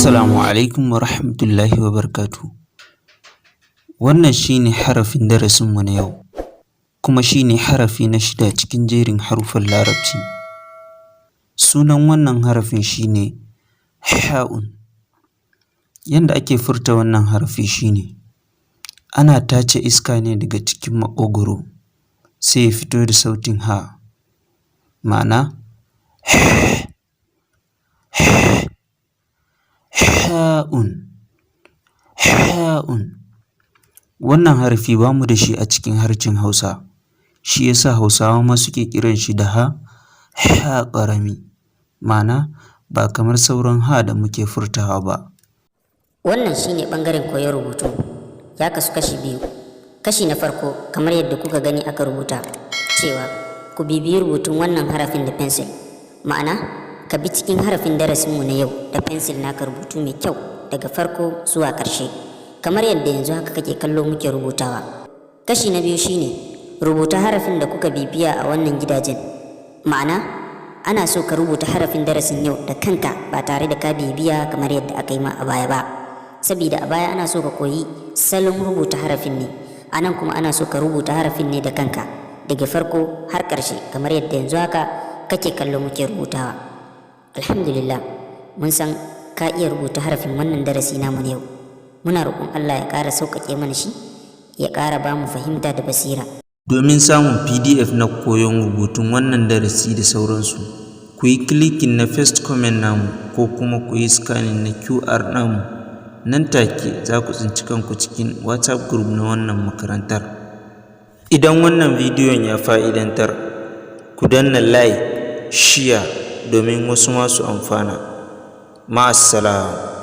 Assalamu alaikum wa rahmatullahi wa barakatuhu. Wannan shi ne harafin darasinmu na yau, kuma shi ne harafi na shida cikin jerin haruffan Larabci. Sunan wannan harafin shi ne ha'un. Yanda ake furta wannan harafi shi ne, ana tace iska ne daga cikin maƙogwaro sai ya fito da sautin ha, ma'ana h, h, ha'un, ha'un. Wannan harafi ba mu da shi a cikin harshen Hausa, shi ya sa Hausawa ma suke kiran shi da ha, ha ƙarami, ma'ana ba kamar sauran ha da muke furtawa ba. Wannan shine ɓangaren koyon rubutu, ya kasu kashi biyu. Kashi na farko, kamar yadda kuka gani aka rubuta cewa ku bibiyi rubutun wannan harafin da fensil. Ma'ana, ka bi cikin harafin darasinmu na yau da fensil naka rubutu mai kyau daga farko zuwa ƙarshe, kamar yadda yanzu haka kake kallo muke rubutawa. Kashi na biyu shine rubuta harafin da kuka bibiya a wannan gidajen. Ma'ana, ana so ka rubuta harafin darasin yau da kanka ba tare da ka bibiya kamar yadda aka yi ma a baya ba. Sabida a baya ana so ka koyi salon rubuta harafin ne, a nan kuma ana so ka rubuta harafin ne da kanka daga farko har ƙarshe, kamar yadda yanzu haka kake kallo muke rubutawa. Alhamdulillah, mun san ka iya rubuta harafin wannan darasi namu na yau. Muna roƙon Allah ya ƙara sauƙaƙe mana shi, ya ƙara ba mu fahimta da basira. Domin samun PDF na koyon rubutun wannan darasi da sauransu, ku yi clicking na first comment namu ko kuma ku yi scanning na QR namu. Nan take za ku tsinci kanku cikin WhatsApp group na wannan makarantar. Idan wannan bidiyon ya fa'idantar, ku danna like, share domin wasu ma su amfana. Ma'assalam.